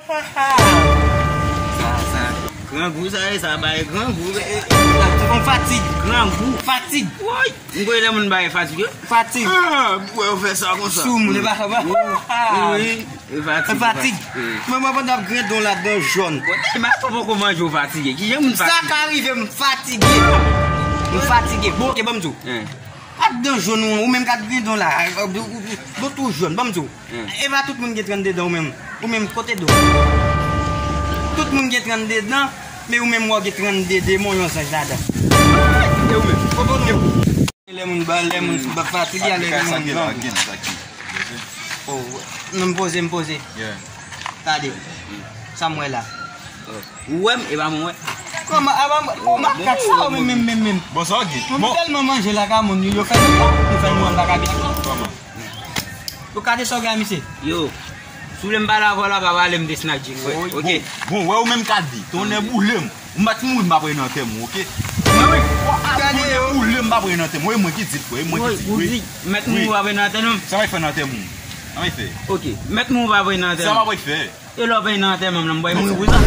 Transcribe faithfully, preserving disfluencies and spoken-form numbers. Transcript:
Sa, sa, grangou sa ye, sa bay grangou. E, e, e, yon fatig. Grangou. Fatig. Woy! M kwè lè moun bay fatig yo. Fatig. Ah, m wè yo fè sa konsa. Sou moun, e pa, e pa. Wi, wi, e fatig, e fatig. Wi. Mwen, mwen, pandan ap grendon ladan jòn. Kote, m ap poko manje, w fatige. Kijan moun fatige? Sa ka rive, m fatige. M fatige. Bon, oke, ban m di w. Ladan jòn ou, ou menm k ap grendon la, ou, ou, ou, ou tou jòn, ban m di w. E pa tout moun gen trannde dan ou menm. Ou menm kote do. Tout moun gen trannde dan, men ou menm w gen trannde demon yon zanj ladan. E ou menm. Lè moun ba, lè moun ba fatige, lè moun grangou. Oh, non, m poze, m poze. Gade. Sa m wè la. Ou wè m, e pa mwen wè. Kòman, a pa mwen, makak sa ou menm, menm, menm, menm. Bon, sa w gen? Mwen tèlman manje lakay moun, yo, yo fè nou, yo fè nou an lakay. Kòman? Ou gade sa w gen a misye. Yo, si w vle m pale avè w la, pa pale m de Snack Jim, frè. Oke. Bon, bon, wè ou menm ka di. Tonnè boule m. Ou mèt mouri m pa pre nan antèman, oke? Mwen, wi. Gade yo. Tonnè boule m pa pre nan antèman. Wi, mwen ki di l, frè. Mwen ki di l, wi. Ou di, mèt mouri pa pre nan antèman. Sa va fè nan antèman? Sa va fè? Oke, mèt mouri pa pre nan antèman. Sa va fè? E lè w pa nan antèman m nan, m bay moun pou sa.